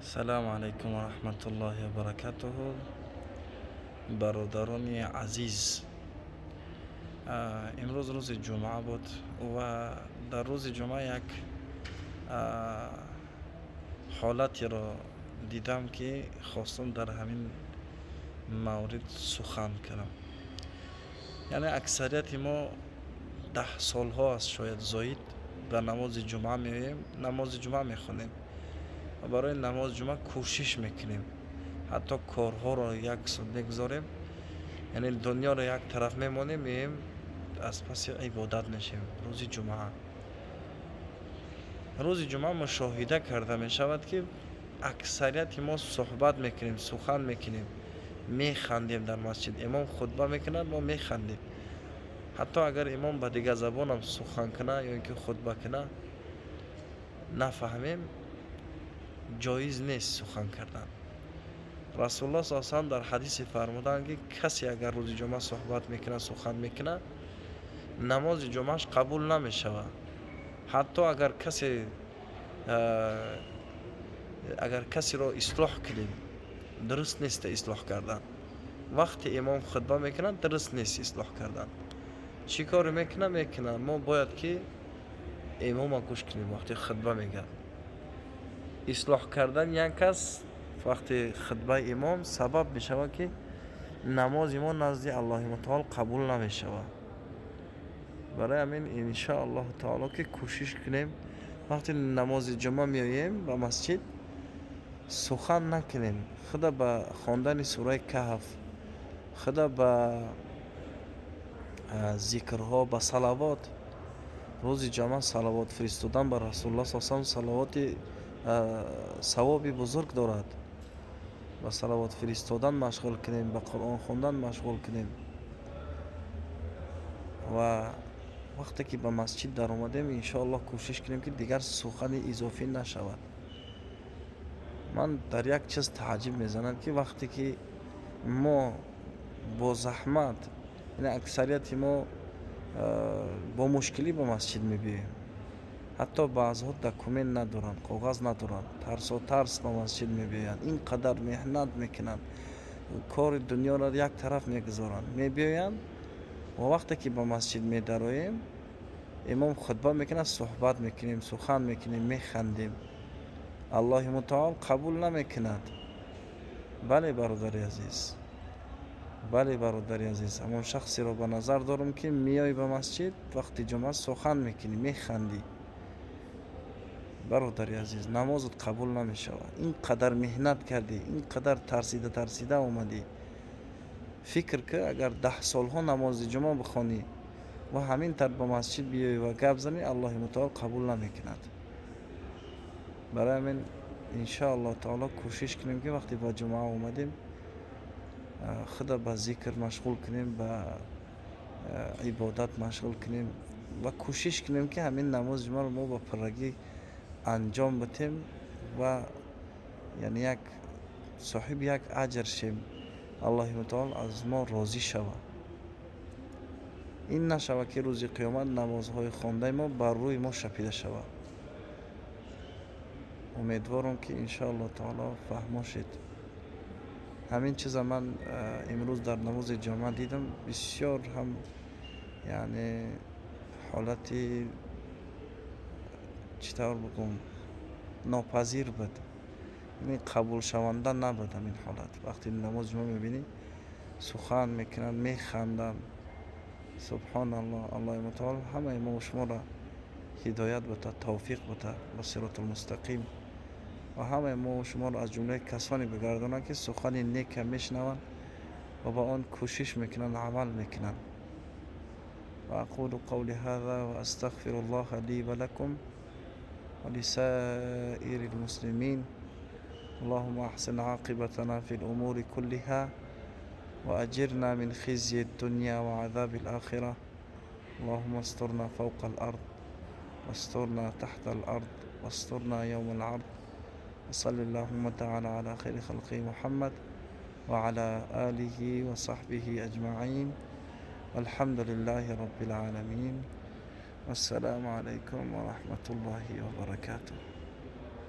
Салому алайкум ва раҳматуллоҳи ва баракатуҳу. Бародарони азиз, имрӯз рӯзи ҷумъа буд ва дар рӯзи ҷумъа як ҳолатеро дидам, ки хостам дар ҳамин маврид сухан кунам. Яъне аксарияти мо 10 солҳо аст, шояд зоид, ба намози ҷумъа меоем, намози ҷумъа мехонем ва барои намози ҷумъа кӯшиш мекунем, ҳатто корҳоро як су мегузорем, яъне дунёро як тараф мемонем, меоем, аз паси ибодат мешавем. Рӯзи ҷумъа, рӯзи ҷумъа мушоҳида карда мешавад, ки аксарияти мо суҳбат мекунем, сухан мекунем, механдем. Дар масҷид имом хутба мекунад, мо механдем. Ҳатто агар имом ба дигар забонам сухан кунад ё ин ки хутба кунад, нафаҳмем, ҷоиз нест сухан кардан. Расулуллоҳ с салам дар ҳадисе фармуданд, ки касе агар рӯзи ҷумъа суҳбат мекунад, сухан мекунад, намози ҷумъааш қабул намешавад. Ҳатто агар касеро ислоҳ кунем, дуруст нест ислоҳ кардан. Вақте имом хутба мекунад, дуруст нест ислоҳ кардан. Чӣ коре мекунад, мекунад. Мо бояд ки имома гӯш кунем вақте хутба мегӯяд. Ислоҳ кардан як кас вақти хутбаи имом сабаб мешавад, ки намози мо назди Аллоҳи мутаол қабул намешавад. Барои ҳамин, иншоаллоҳу таоло, ки кӯшиш кунем, вақте намози ҷумъа меоем ба масҷид, сухан накунем, худа ба хондани сураи Каҳф, худа ба зикрҳо, ба салавот. Рӯзи ҷумъа салавот фиристодан ба Расулуллоҳ с салам салавоти савоби бузург дорад. Ба салавот фиристодан машғул кунем, ба Қуръон хондан машғул кунем ва вақте ки ба масҷид даромадем, иншоаллоҳ, кӯшиш кунем, ки дигар сухани изофӣ нашавад. Ман дар як чиз тааҷҷуб мезанам, ки вақте ки мо бо заҳмат, яъне аксарияти мо бо мушкилӣ ба масҷид мебиёем, ҳатто баъзҳо документ надоранд, коғаз надоранд, тарсо тарс ба масҷид мебиёянд, ин қадар меҳнат мекунанд, кори дунёро як тараф мегузоранд, мебиёянд ва вақте ки ба масҷид медароем, имом хутба мекунад, суҳбат мекунем, сухан мекунем, механдем. Аллоҳи мутаол қабул намекунад. Бале, бародари азиз, бале, бародари азиз, ҳамон шахсеро ба назар дорам, ки меоӣ ба масҷид, вақти ҷумъа сухан мекунӣ, механдӣ. Бародари азиз, намозат қабул намешавад. Ин қадар меҳнат кардӣ, ин қадар тарсида тарсида омадӣ. Фикр ки агар 10 солҳо намози ҷумъа бихонӣ ва ҳамин тавр ба масҷид биёӣ ва гап занӣ, Аллоҳи мутаол қабул намекунад. Барои ҳамин, иншоаллоҳ таоло, кӯшиш кунем, ки вақте ба ҷумъа омадем, худа ба зикр машғул кунем, ба ибодат машғул кунем ва кӯшиш кунем, ки ҳамин намози ҷумъаро мо ба пуррагӣ анҷом битем ва яъне як соҳиби як аҷр шем, Аллоҳи мутаол аз мо розӣ шавад. Ин нашавад, ки рӯзи қиёмат намозҳои хондаи мо бар рӯи мо шапида шавад. Умедворам, ки иншоаллоҳ таоло фаҳмо шед. Ҳамин чиза ман имрӯз дар намози ҷумъа дидам. Бисёр ҳам, яъне, ҳолати, чӣ тавр бигӯм, нопазир буд, яъне қабулшаванда набуд ҳамин ҳолат. Вақте намози ҷумъа мебинӣ, сухан мекунанд, механданд. Субҳоналлоҳ. Аллоҳи мутаол ҳамаи мо шуморо ҳидоят бута, тавфиқ бута ба сиротулмустақим ва ҳамаи мо шуморо аз ҷумлаи касоне бигардонад, ки сухани нека мешунаванд ва ба он кӯшиш мекунанд, амал мекунанд. وأقول قولي هذا وأستغفر الله لي ولكم ولسائر المسلمين. اللهم أحسن عاقبتنا في الأمور كلها وأجرنا من خزي الدنيا وعذاب الآخرة. اللهم استرنا فوق الأرض واسترنا تحت الأرض واسترنا يوم العرض. وصل اللهم تعالى على خير خلقه محمد وعلى آله وصحبه أجمعين، والحمد لله رب العالمين، والسلام عليكم ورحمة الله وبركاته.